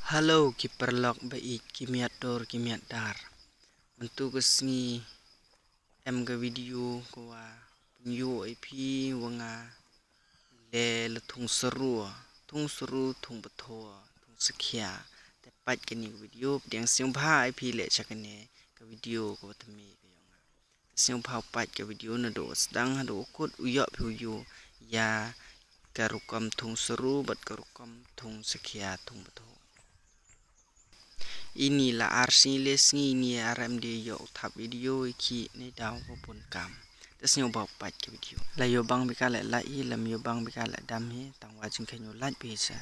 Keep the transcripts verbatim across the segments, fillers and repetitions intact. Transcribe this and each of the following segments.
Hello ki paralok ba ïeit, ki miat dur ki miat dar. Mynta ka sngi em ka video ka wa pynïoh ïa phi wa nga le la thung saru, thung saru, thung patho, thung sakhia. Te peit kane ka video, pdiang sngewbha ïa phi leh sha kane ka video ka wa thymmai ka yong nga. Sngewbha peit ka video naduh sdang haduh kut, u ïoh phi u ïoh ïa ka rukom thung saru bad ka rukom thung sakhia, thung patho. Ini la ar sngi le sngi ini ar em de ïoh u thap video i ki ne daw ba bun kam. Te sngewbha peit ka video. La ïoh bang bika le like hi, lam ïoh bang bika le dam hi, tang wa jingkhein u like phi sa.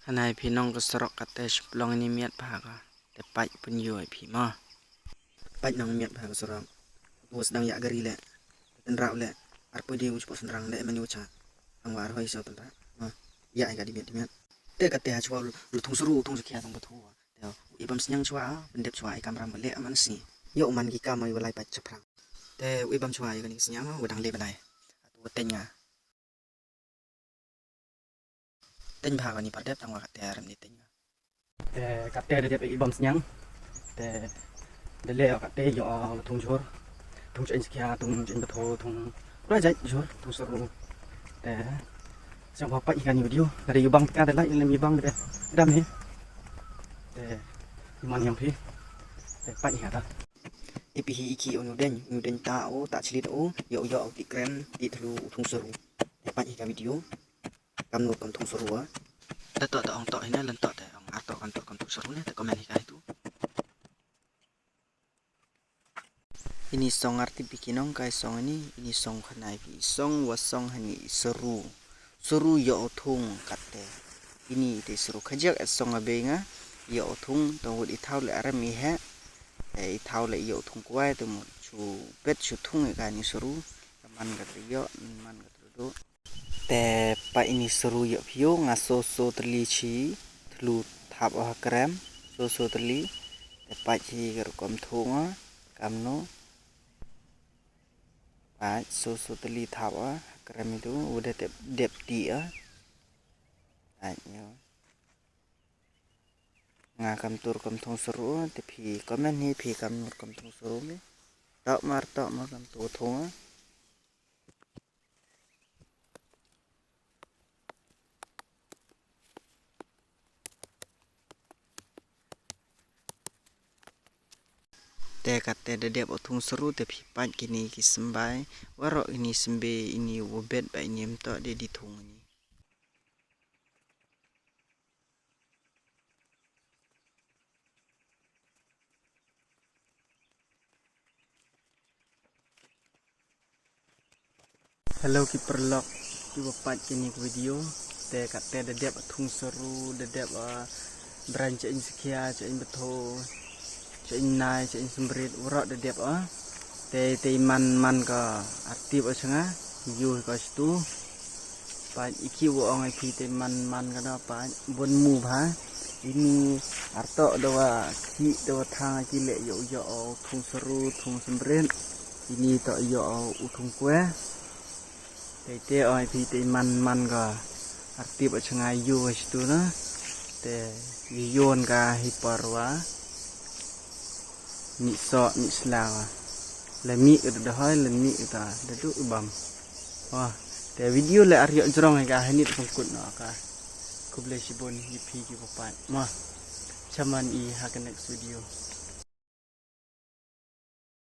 Hanai phi nong ka surok kate shuplong ini miat bha ka. Te peit pynïoh ïa phi ma. Peit nang miat bha ka surok. Tu sdang ïa gari le. Tynrah le. Arpoi de u chpok synrang le mani u cha. Ang wa arhoi so tynrah. Ma. Ïa ai ka di miat di miat. Te kate ha chwa lu thung saru, thung sakhia, thung patho. Te u ibam sniang chwa, pyndep chwa ai kamram le aman sngi. Ïa u man ki kam ai wa lai peit chaphrang. Te u ibam chwa ïa kani sniang wa dang le bnai. Tu teng nga. Teng bha kani par dep tang wa kate rem ni teng. Te kate da dep i bam sniang. Te da le kate ïoh thung jhur. Thung cheng skia, thung cheng patho, thung. Ra jait jhur, thung saru. Te sniang bha peit kani video. Da ïoh bang ka da lai lem ïoh bang de. Dam hi. Te man yang phi. Te peit ka da. Te phi hi i ki u nu deng, u nu deng ta u, ta chlit u, ïoh ïoh u ti krem, ti thlu u thung saru. Te peit hi ka video. Kam nu kam thung saru a. Da to da ong to hi ne, len to te ong ar to kam to kam thung saru ne, te comment hi ka hi tu. Ini song ar ti pi ki nong kai song ini, ini song khanai pi song wa song hani saru. Saru ïoh u thung kate. Ini te saru khajak et song a bei nga. Ïoh u thung tong wut i thaw le arem i he. Te i thaw le ïoh u thung kwai te mut chu bet chu thung i kani saru. Ka man ka te ïoh, man ka te du. Te peit ini saru ïoh phi u nga so so teli chi thlu thap o ha krem. So so teli. Te peit hi ka rukom thung o kamnu. Peit so so teli thap o ha krem itu u de te dep ti o. Peit ïoh. Nga kam tur kam thung saru, te phi comment hi phi kam nur kam thung saru me. Tok mar tok mar kam tur thung. Te kate da dep o thung saru te phi peit kini ki symbai. Warok ini symbai ini u bet ba ini em to de di thung ini. Hello ki paralok, ki wa peit kini ki video. Te kate da dep thung saru, da dep, ah, bran cha in skia, cha in batho, cha in nai, cha in symrit, warok da dep, ah. Te te man man ka artip o changa, yu ka stu. Peit i ki wa ong i phi te man man ka da peit bun mu bha. Ini arto da wa ki da wa thang ki le ïoh ïoh o thung saru thung symrit. Ini to ïoh o u thung kwe. Te te o i phi te man man ka artip o changa yu wa stu na. Te yu yon ka hi par wa. Ni so ni sla wa. Le mi ka da hoi le mi ka da du bam. Wa. Te video le ar ïoh jrong ka hanit pengkut no ka. Khublei shibun ïa phi ki wa peit. Ma. Chaman i ha ka next video.